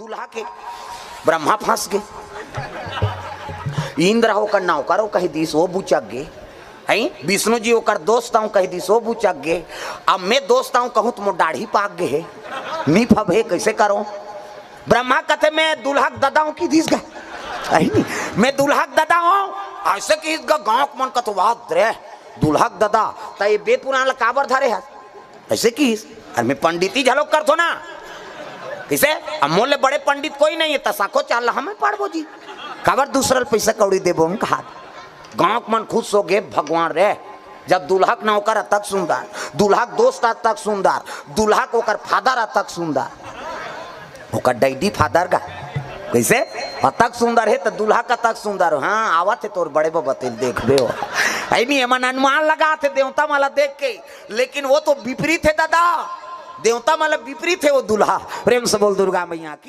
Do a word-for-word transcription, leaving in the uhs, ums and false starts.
दूल्हा के ब्रह्मा फंस गे। इंद्र ह ओकर नौकर हो कहि दिस, वो बुचक गे। हैं, विष्णु जी ओकर दोस्त हो कहि दिस, वो बुचक गे। अब मैं दोस्त हो कहूं त मोर दाढ़ी पाक गे हे, नी फबे, कइसे करों? ब्रह्मा कथे, मैं दूल्हा के ददा हो कहि दिस गा। अही नी, मैं दूल्हा के ददा हो, अइसे कहिस गा। गांव के मन कथे, वाह रे, दूल्हा के ददा, त ये बेद पुराण ला काबर धरे हस? अइसे कहिस। अरे मैं पंडिती घलो करथों ना, कइसे? अब मोर ले बड़े पंडित कोई नहीं हे, त साखोचार ला हमें पढ़बो जी, काबर दूसरा ल पइसा कौड़ी देबो हम कहा। गांव के मन खुश हो गे, भगवान रे, जब दूल्हा के नौकर अतक सुंदर, दूल्हा के दोस्त अतक सुंदर, दूल्हा के ओकर फादर अतक सुंदर, ओकर डैडी फादर गा, कइसे? अतक सुंदर हे त दूल्हा कतक सुंदर हो। हाँ, आवत हे तोर बड़े बबा, तेल देखबे हो। अही नी, एमन अनुमान लगाथे देवता मन ला देख के, लेकिन वो तो विपरीत हे दादा, देवता मन ला विपरीत हे वो दूल्हा। प्रेम से बोल दुर्गा मैया की।